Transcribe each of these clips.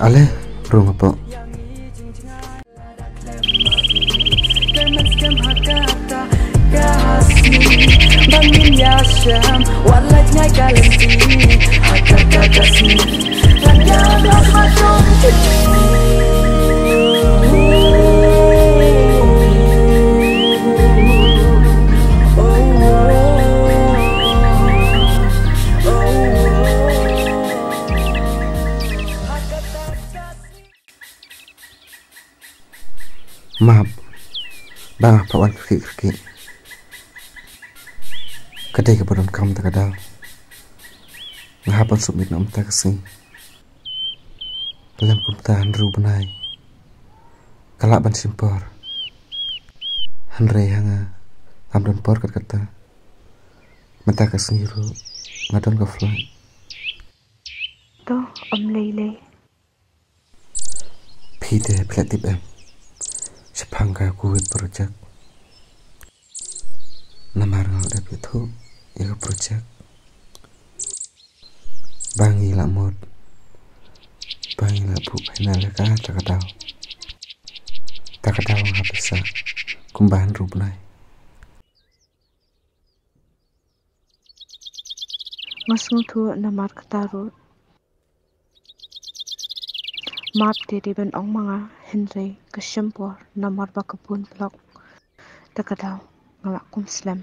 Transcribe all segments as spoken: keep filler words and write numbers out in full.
Ale, rung apo. Map. Ba nga hap wan kyrkieh kyrkieh. Ka dei kaba donkam ta ka daw. Nga hap ban submit na mynta ka sngi. Lem kumta hynriew bnai ka lah ban shim por. Hynrei ha nga kam don por kat kata. Mynta ka sngi ruh nga don ka flight. To, ym lei lei. Phi te phi la tip em shaphang ka Kuwait project? Namar nga la dep ïathuh ïa ka project ba ngi la mut ba ngi la buh final ïa ka ta ka daw. Ta ka daw nga hap pisa kumba hynriew bnai. Nga sngewthuh namar kata ruh. Map te dei ban ong ma nga hynrei ka shim por namar ba ka bun vlog. Ta ka daw nga la kum slem.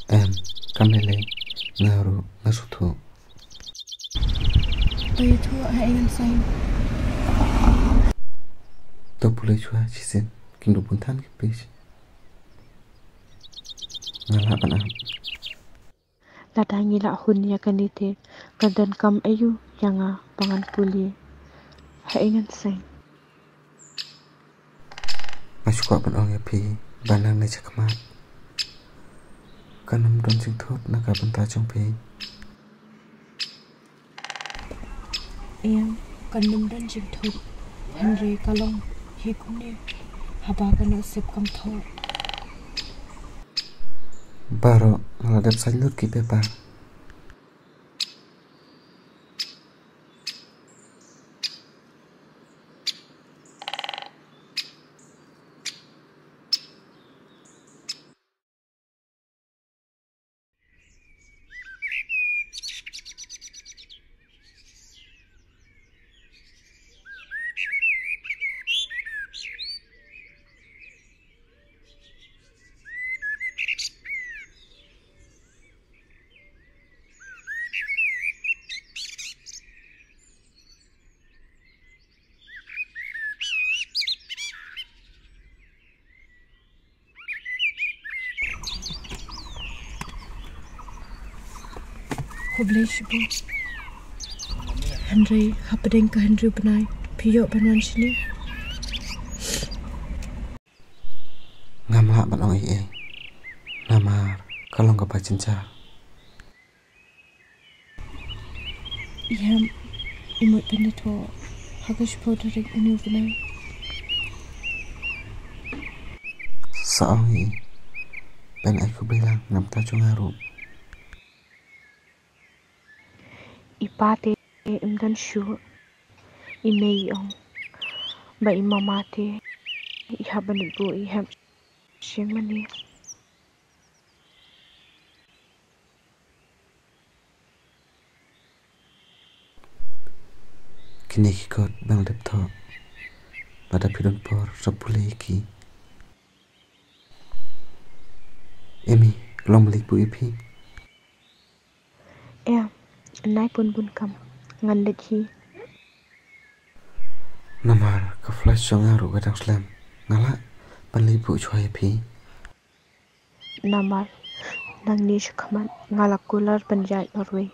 Em, kam lei lei, nga ruh nga sngewthuh. To ïathuh ha ïing ngan seng. To pule shuwa shisien, kin duh bun than ki pis. Nga lah ban ap. Lada ngi la hun ïa kane te ka donkam aïu ïa nga ba ngan pule ha ïing ngan seng. Nga shu kwah ban ong ïa phi ba nangne shakhmat kan ym don jingthut na ka bynta jong phi. Em, kan ym don jingthut hynrei ka long hi kumne haba ka nasib kam thoh. Baroh nga la dep sign lut ki paper. Khublei shibun. Hynrei hapdeng ka hynriew bnai phi ïoh ban wan shane? Ngam lah ban ong ei ei namar ka long kaba jynjar. I hap i mut pynïathuh ha ka shiphew tarik une u bnai. Sa ong i, pynai khublei lang na bynta jong nga ruh. I pa te im don shuh. I mei i ong ba i mama te i hap ban buh i hap shim mane. Kine ki kot ba nga dep thoh, lada phi don por sa pule ïa ki. Emi, ka long balei buh ïa phi? Em, nai pun bun kam, ngan leit hi. Namar ka flight jong nga ruh ka dang slem, nga lah ban leit buh shuwa ïa phi. Namar nangne shakhmat nga la kular ban ïaid marwei.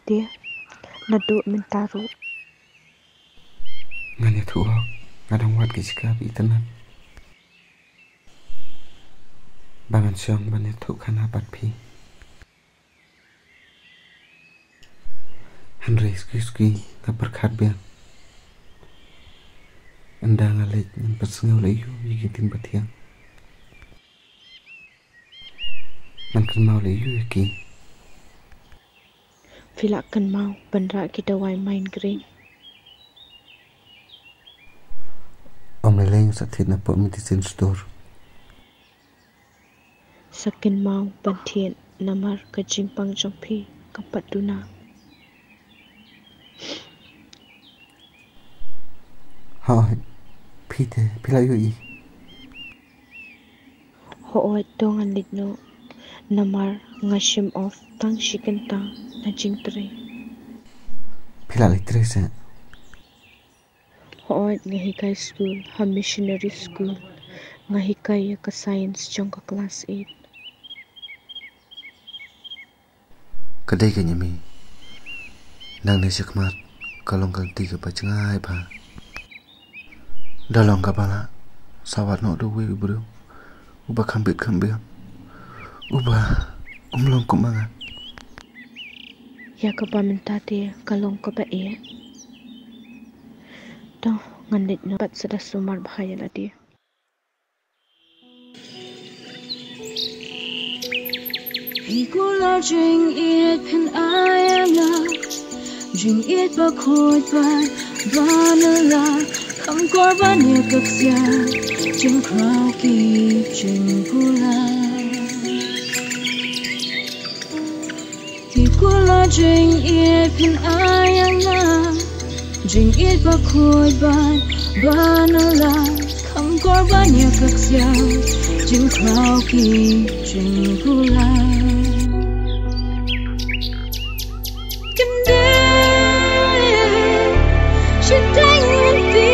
Te naduh mynta ruh. Ngan ïathuh hok, nga dang wad ki jaka ba itynnad ba ngan shong ban ïathuh khana bad phi. Hynrei suki suki nga pyrkhat biang. Ynda nga leit ngan pynsngew leh ïa u ïa ki ktien ba thiang. Ngan kynmaw leh ïa u ïa ki. Phi lah kynmaw ban rah ki dawai mind green. Ym lei lei sa thied na pok medicine store. Sa kynmaw ban thied namar ka jingpang jong phi kam pat duna. Hooid, phi te, phi la ïohi? Hooid, to ngan leit noh. Namar nga shim off tang shi kynta na jingtrei. Phi la leit trei se? Hooid, nga hikai skul ha missionary school. Nga hikai ïa ka science jong ka class eight. Ka dei ka nyami. Nangne shakhmat ka long ka lynti kaba jngai bha. Da long kaba lah sa wad noh da uwei u briew uba kham bit kham biang, uba um long kum ma nga. Ïa kaba mynta te ka long kaba eh. To ngan leit noh, pat sa da sumar bha ïa lade. Hi kular jingïeit phin ai ïa nga, jingïeit ba khuid bad ba nyngkong, kham kor ban ïa ka ksiar jingkhraw ki jingkular. Hi kular jingïeit phin ai ïa nga, jingïeit ba khuid bad ba nyngkong, kham kor ban ïa ka ksiar jingkhraw ki jingkular. Kynde shiteng lynti.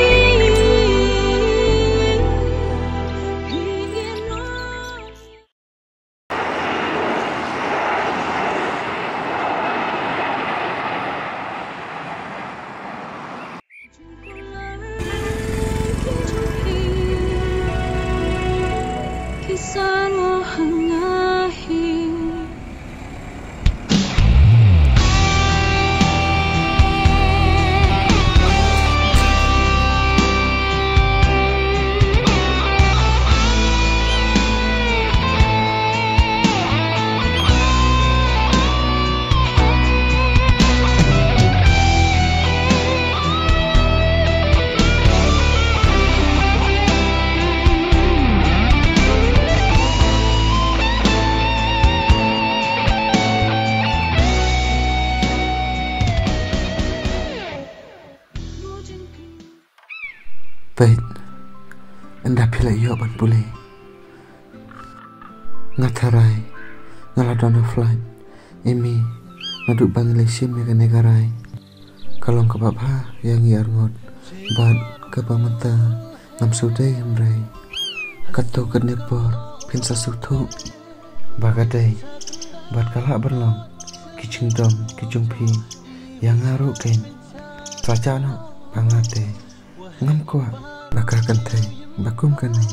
Peit, ynda phi la ïoh ban pule. Nga tharai nga la don ha flight, Amy, naduh ba ngi la shim ïa kane ka rai. Ka long kaba bha ïa ngi arngut bad kaba mynta ngam shu dei hynrei. Katto katne por phin sa sngewthuh ba ka dei bad ka lah ban long ki jingdom ki jong phi ïa nga ruh keiñ. Sa jah noh ba nga te ngam kwah ba ka kynthei ba kum kane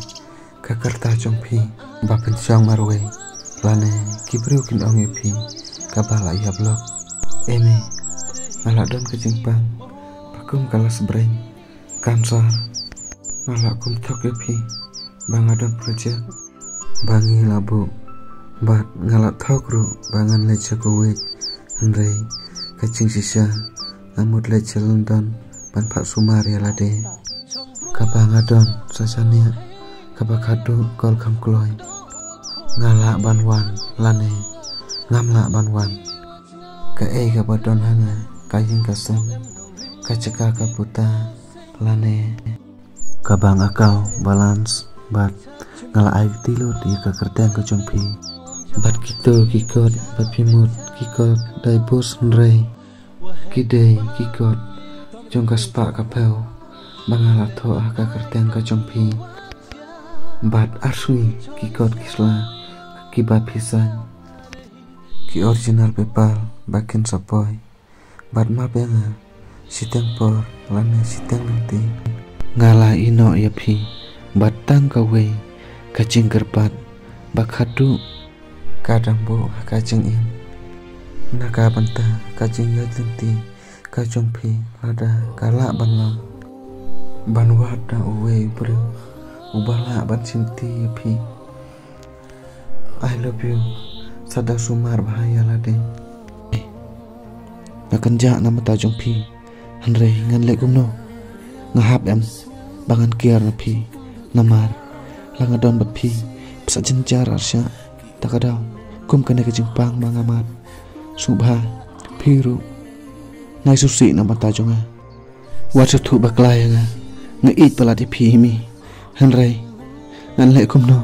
ka rta jong phi ba pynshong marwei lane ki briew kin ong ïa phi kaba la ïap lok. Amy, nga la don ka jingpang ba kum ka la sbreiñ cancer. Nga la kum thok ïa phi ba nga don project ba ngi la buh bad nga la thok ruh ba ngan leit sha Kuwait, hynrei ka jingshisha nga mut leit sha London ban phah sumar ïa lade. Kaba nga don sa shaniah kaba khadduh kol kham kloi. Nga lah ban wan lane ngam lah ban wan. Kaei kaba don ha nga, ka ïing ka sem, ka jaka ka puta lane. Kaba nga kaw balance bad nga la ai kti lut ïa ka kyrteng ka jong phi. Bad kito ki kot bad phi mut ki kot dei bus hynrei ki dei ki kot jong ka spah ka phew ba nga la thoh ha ka kyrteng ka jong phi. Bad ar sngi ki kot ki sla kiba phi sign, ki original paper ba kin sa poi. Bad map ïa nga shiteng por lane shiteng lynti. Nga la ïehnoh ïa phi bad tang kawei ka jingkyrpad ba khatduh ka dang buh ha ka jingim na ka bynta ka jingïaid lynti ka jong phi, lada ka lah ban long ban wad da uwei u briew uba lah ban shimti ïa phi. I love you. Sa dang sumar bha ïa lade. Nga kynjah na bynta jong phi, hynrei ngan leh kumno? Nga hap em ba ngan kiar na phi? Namar la nga don bad phi, phi sa jynjar arshah. Ta ka daw kum kane ka jingpang ba nga mad. Sngewbha phi ruh nai sngewsih na bynta jong nga. Wat sngewthuh bakla ïa nga. Nga ïeit palat ïa phi, Imi. Hynrei ngan leh kumno?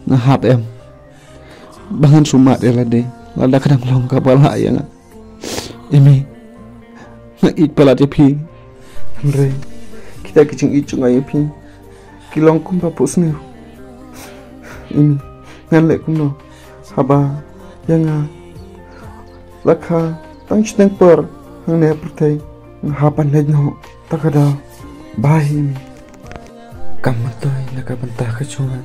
Nga hap em ba ngan sumar ïa lade lada ka dang long kaba lah ïa nga? Imi, nga ïeit palat ïa phi, hynrei kita ki jingïeit jong nga ïa phi ki long kumba phuhsniew. Imi, ngan leh kumno? Haba ïa nga la kha tang shiteng por hangne ha pyrthei, nga hap ban leit noh. Ta ka daw, bye Imi. Kam myntoi na ka bynta ka jong nga.